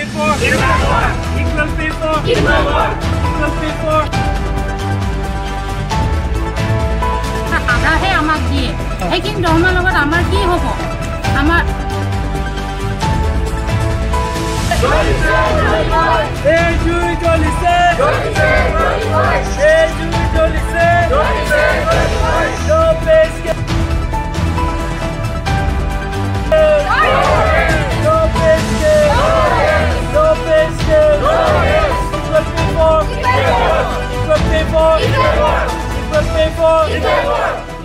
pay for equal pay for equal pay for আধাহে আমাক দিয়ে সেইখিনি দৰমহাৰ লগত আমাৰ কি হ'ব আমাৰ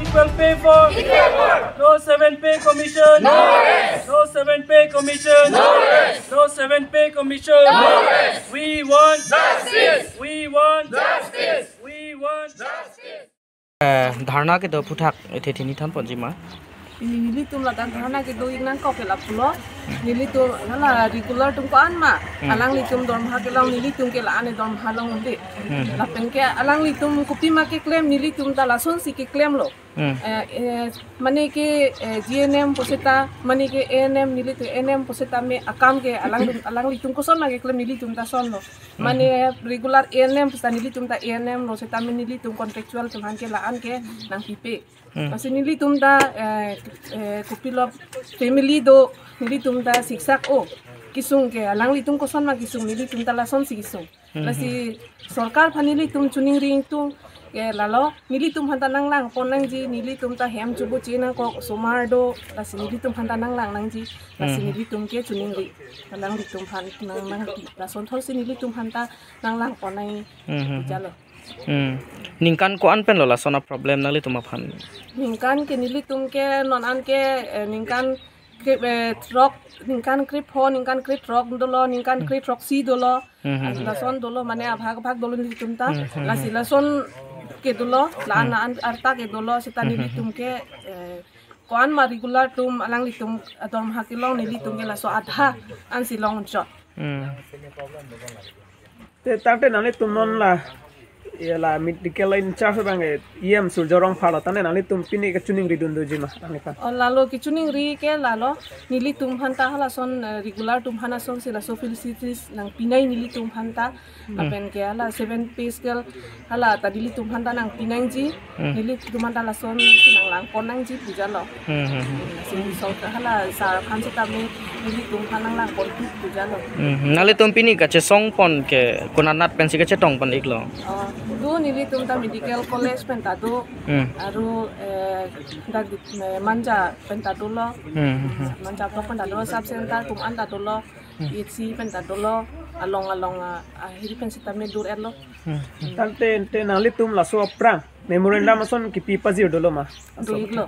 Equal pay for no 7 pay commission, no rest. No 7 pay commission, no rest. No 7 pay commission, no rest. We want justice. We want justice. We want justice. Dharna ke do phuthak ethe thini than ponjima nili tum la dharna ke do ingnan ko ke la phulo nili tum la regular tum ko an ma alang li tum dorm ha ke long nili tum ke la ane dorm ha long de la pen ke alang li tum kupi ma ke claim nili tum ta la son si ke claim lo mane ke GNM poseta mane ke ANM nili tu NM poseta me akam ke alang alang li tum ko son ma ke claim nili tum ta son lo mane regular ANM posta nili tum ta ANM lo seta me nili tum contractual tum han ke la an ke nang pipe kasi nili tum ta kupilop family do nili tum ta siksak o kisung ke alang li tum ko son ma kisung nili tum ta la son si kisung lasi sarkar phanili tum chuning ring tum ke lalo nili tum hanta nang lang ponang ji nili tum ta hem chubu china ko somar do lasi nili tum hanta nang lang nang ji lasi nili tum ke chuning ri alang li tum han nang nang la son thol si nili tum hanta nang lang ponai jalo ningkan ko an pen lola sona problem nali tuma phan ningkan ke nili tum ke non an ke ningkan ke truck ningkan krip ho ningkan krip truck dolo ningkan krip truck si dolo la son dolo mane bhag bhag dolo nili tum ta la si la son ke dolo la an arta ke dolo sita nili tum ke koan ma regular tum alang li tum adom hakilong nili tum ke la so adha an silong jot te tate nali tum non la la medical in charge bang em surjorong phala tane nali tum pini ke chuning ri dundu jima ani pa o lalo ki chuning ri ke lalo nili tum hanta hala son regular tum hana son sila so facilities nang pinai nili tum hanta apen ke ala 7 pay scale hala ta nili tum hanta nang pinai ji nili tum hanta la son nang lang ponang ji pujalo sin so hala sar khan se ta me nili tum hana lang pon tu pujalo nali tum pini ka che song pon ke konanat pen si ke che tong pon iklo du nili tum ta medical college pentadu aru da manja pentadu lo manja to pentadu sub center tum an tadu lo itsi pentadu lo along along hiri pen sita me dur erlo tante te nali tum la so aprang memorandum son ki pi paji dolo ma du iglo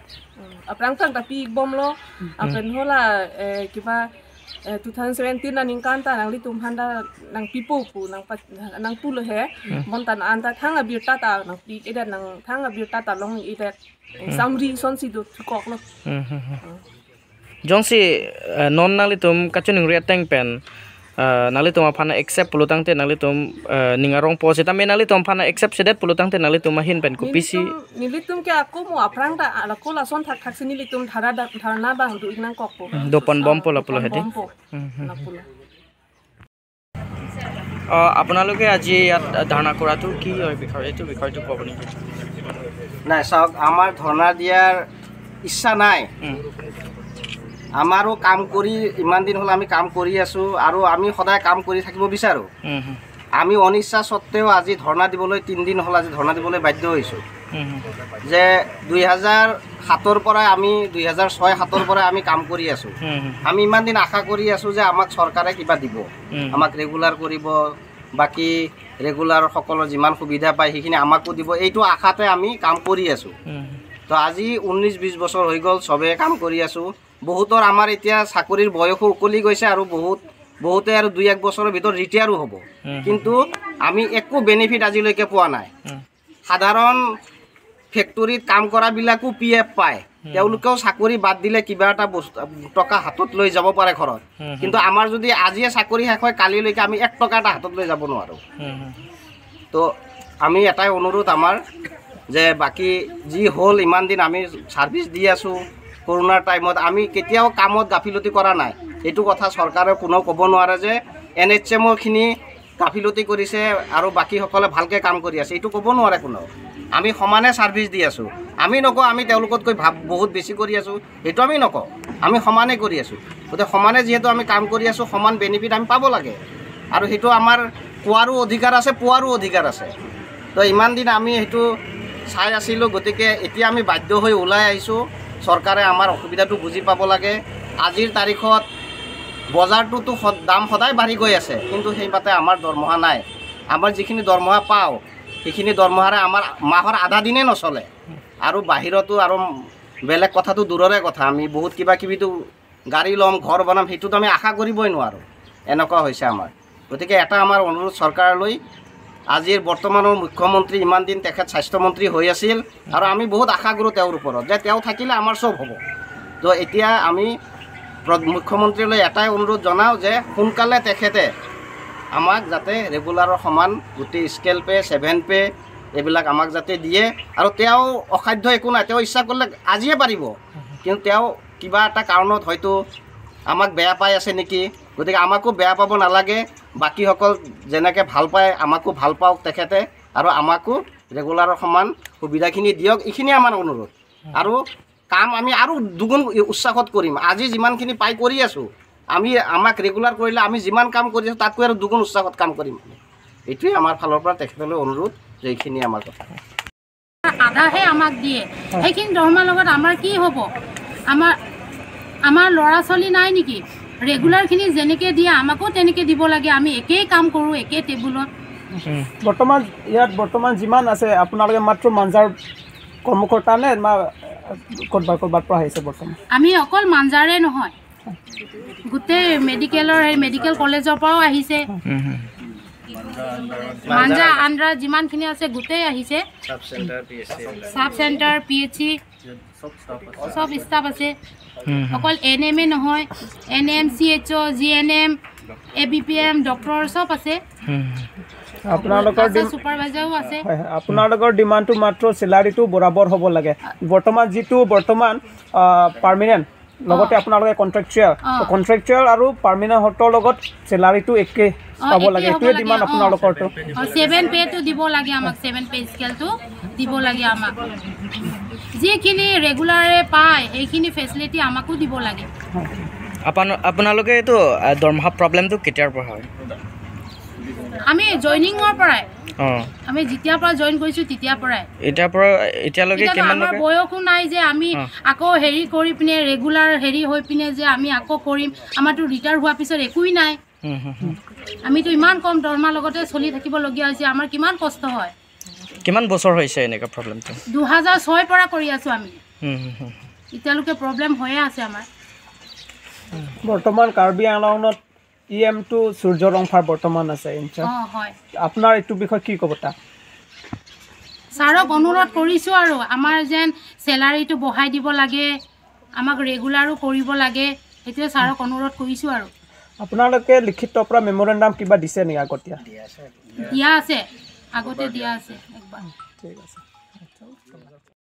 aprang tang ta pi bom lo apen hola kiba 2017 na ningkan ta nang litum handa nang pipu pu nang nang pulo he mon tan anta thanga birta ta nang pi ida nang thanga birta ta long ida samri son si do kok lo jong si non nang litum kachuning riateng pen nali tum phana accept pulutang te nali tum ningarong po se ta me nali tum phana accept sedet pulutang te nali tum hin pen ku pc nili tum ke ako mo aprang ta alako la son thak thak si nili tum thara dharna ba du inang kok po dopon bom pola pulo heti আপোনালোকে আজি ইয়াত ধৰ্ণা কৰাটো কি হয় বিষয় এইটো বিষয়টো ক'ব নেকি? নাই চাওক, আমাৰ ধৰ্ণা দিয়াৰ ইচ্ছা নাই। আমাৰো কাম কৰি ইমান দিন হ'ল আমি কাম কৰি আছোঁ আৰু আমি সদায় কাম কৰি থাকিব বিচাৰোঁ। আমি অনিচ্ছা সত্ত্বেও আজি ধৰ্ণা দিবলৈ 3 দিন হ'ল আজি ধৰ্ণা দিবলৈ বাধ্য হৈছোঁ যে 2007ৰ পৰাই আমি 2006-7ৰ পৰাই আমি কাম কৰি আছোঁ। আমি ইমান দিন আশা কৰি আছোঁ যে আমাক চৰকাৰে কিবা দিব, আমাক ৰেগুলাৰ কৰিব, বাকী ৰেগুলাৰ সকলৰ যিমান সুবিধা পায় সেইখিনি আমাকো দিব, এইটো আশাতে আমি কাম কৰি আছোঁ। তো আজি 19-20 বছৰ হৈ গ'ল চবেই কাম কৰি আছোঁ। বহুতৰ আমাৰ এতিয়া চাকৰিৰ বয়সো উকলি গৈছে আৰু বহুতে আৰু 2-1 বছৰৰ ভিতৰত ৰিটায়াৰো হ'ব, কিন্তু আমি একো বেনিফিট আজিলৈকে পোৱা নাই। সাধাৰণ ফেক্টৰীত কাম কৰাবিলাকো পি এফ পায়, তেওঁলোকেও চাকৰি বাদ দিলে কিবা এটা বস্তু টকা হাতত লৈ যাব পাৰে ঘৰত, কিন্তু আমাৰ যদি আজিয়ে চাকৰি শেষ হয় কালিলৈকে আমি 1 টকা এটা হাতত লৈ যাব নোৱাৰোঁ। তো আমি এটাই অনুৰোধ আমাৰ যে বাকী যি হ'ল ইমান দিন আমি ছাৰ্ভিচ দি আছোঁ, কৰোণাৰ টাইমত আমি কেতিয়াও কামত গাফিলতি কৰা নাই, এইটো কথা চৰকাৰে কোনেও ক'ব নোৱাৰে যে এন এইচ এমৰখিনি গাফিলতি কৰিছে আৰু বাকীসকলে ভালকৈ কাম কৰি আছে, এইটো ক'ব নোৱাৰে কোনেও। আমি সমানে ছাৰ্ভিচ দি আছোঁ। আমি নকওঁ আমি তেওঁলোকতকৈ বহুত বেছি কৰি আছোঁ, সেইটো আমি নকওঁ, আমি সমানে কৰি আছোঁ। গতিকে সমানে যিহেতু আমি কাম কৰি আছোঁ, সমান বেনিফিট আমি পাব লাগে আৰু সেইটো আমাৰ কোৱাৰো অধিকাৰ আছে, পোৱাৰো অধিকাৰ আছে। তো ইমান দিন আমি সেইটো চাই আছিলোঁ, গতিকে এতিয়া আমি বাধ্য হৈ ওলাই আহিছোঁ। চৰকাৰে আমাৰ অসুবিধাটো বুজি পাব লাগে। আজিৰ তাৰিখত বজাৰটোতো দাম সদায় বাঢ়ি গৈ আছে, কিন্তু সেইমতে আমাৰ দৰমহা নাই। আমাৰ যিখিনি দৰমহা পাওঁ সেইখিনি দৰমহাৰে আমাৰ মাহৰ আধা দিনেই নচলে। আৰু বাহিৰতো আৰু বেলেগ কথাটো দূৰৰে কথা, আমি বহুত কিবা কিবিতো গাড়ী ল'ম, ঘৰ বনাম, সেইটোতো আমি আশা কৰিবই নোৱাৰোঁ, এনেকুৱা হৈছে আমাৰ। গতিকে এটা আমাৰ অনুৰোধ চৰকাৰলৈ, আজিৰ বৰ্তমানৰ মুখ্যমন্ত্ৰী ইমান দিন তেখেত স্বাস্থ্যমন্ত্ৰী হৈ আছিল আৰু আমি বহুত আশা কৰোঁ তেওঁৰ ওপৰত যে তেওঁ থাকিলে আমাৰ চব হ'ব। তো এতিয়া আমি মুখ্যমন্ত্ৰীলৈ এটাই অনুৰোধ জনাওঁ যে সোনকালে তেখেতে আমাক যাতে ৰেগুলাৰৰ সমান গোটেই স্কেল পে', 7 পে' এইবিলাক আমাক যাতে দিয়ে। আৰু তেওঁ অসাধ্য একো নাই, তেওঁ ইচ্ছা কৰিলে আজিয়ে পাৰিব, কিন্তু তেওঁ কিবা এটা কাৰণত হয়তো আমাক বেয়া পাই আছে নেকি, গতিকে আমাকো বেয়া পাব নালাগে। বাকীসকল যেনেকৈ ভাল পায় আমাকো ভাল পাওক তেখেতে, আৰু আমাকো ৰেগুলাৰৰ সমান সুবিধাখিনি দিয়ক, এইখিনিয়ে আমাৰ অনুৰোধ। আৰু কাম আমি আৰু দুগুণ উৎসাহত কৰিম। আজি যিমানখিনি পাই কৰি আছোঁ আমি, আমাক ৰেগুলাৰ কৰিলে আমি যিমান কাম কৰি আছোঁ তাতকৈ আৰু দুগুণ উৎসাহত কাম কৰিম। এইটোৱে আমাৰ ফালৰ পৰা তেখেতলৈ অনুৰোধ যে এইখিনি আমাৰ কথা। আধাহে আমাক দিয়ে, সেইখিনি দৰমহাৰ লগত আমাৰ কি হ'ব? আমাৰ ল'ৰা ছোৱালী নাই নেকি? ৰেগুলাৰখিনি যেনেকৈ দিয়ে আমাকো তেনেকৈ দিব লাগে। আমি একেই কাম কৰোঁ, একেই টেবুলত। বৰ্তমান ইয়াত বৰ্তমান যিমান আছে আপোনালোকে মাত্ৰ মাঞ্জাৰ কৰ্মকৰ্তা নে ক'ৰবাত ক'ৰবাত পৰা আহিছে? বৰ্তমান আমি অকল মাঞ্জাৰে নহয়, গোটেই মেডিকেলৰ, মেডিকেল কলেজৰ পৰাও আহিছে, মাঞ্জা আন্দ্ৰা যিমানখিনি আছে গোটেই আহিছে, sub centre, P H C চব ষ্টাফ আছে। অকল এন এম এ নহয়, N M, C H O', G N M, A B P M, doctor চব আছে। আপোনালোকৰ ছুপাৰভাইজাৰো আছে। আপোনালোকৰ ডিমাণ্ডটো মাত্ৰ চেলাৰীটো বৰাবৰ হ'ব লাগে। বৰ্তমান যিটো বৰ্তমান পাৰ্মানেণ্ট, লগতে আপোনালোকে কণ্ট্ৰেকচুৱেল আৰু পাৰ্মানেণ্টৰ লগত চেলাৰীটো একে পাব লাগে, এইটোৱে ডিমাণ্ড আপোনালোকৰটো। 7 পে'টো দিব লাগে আমাক, 7 পে' স্কেলটো দিব লাগে আমাক। যিখিনি ৰেগুলাৰে পায় সেইখিনি ফেচিলিটি আমাকো দিব লাগে। আপোনালোকে এইটো দৰমহা প্ৰব্লেমটো কেতিয়াৰ পৰা হয়? আমি জইনিঙৰ পৰাই, আমি যেতিয়াৰ পৰা জইন কৰিছোঁ তেতিয়াৰ পৰাই। এতিয়াৰ পৰা এতিয়ালৈকে কিমান? আমাৰ বয়সো নাই যে আমি আকৌ হেৰি কৰি পিনে ৰেগুলাৰ হেৰি হৈ পিনে যে আমি আকৌ কৰিম। আমাৰতো ৰিটায়াৰ হোৱাৰ পিছত একোৱেই নাই। আমিতো ইমান কম দৰমহাৰ লগতে চলি থাকিবলগীয়া হৈছে, আমাৰ কিমান কষ্ট হয়। কিমান বছৰ হৈছে এনেকুৱা প্ৰব্লেমটো? 2006 পৰা কৰি আছোঁ আমি, এতিয়ালৈকে প্ৰব্লেম হৈয়ে আছে আমাৰ। বৰ্তমান কাৰ্বি আংলঙত ই এমটো সূৰ্য ৰংফাৰ বৰ্তমান আছে। আপোনাৰ এইটো বিষয়ে কি ক'ব? তা ছাৰক অনুৰোধ কৰিছোঁ আৰু আমাৰ যেন চেলাৰীটো বঢ়াই দিব লাগে, আমাক ৰেগুলাৰো কৰিব লাগে, সেইটোৱে ছাৰক অনুৰোধ কৰিছোঁ। আৰু আপোনালোকে লিখিত পৰা মেমৰেণ্ডাম কিবা দিছে নেকি আগতীয়া? দিয়া আছে, আগতে দিয়া আছে একবাৰ। ঠিক আছে।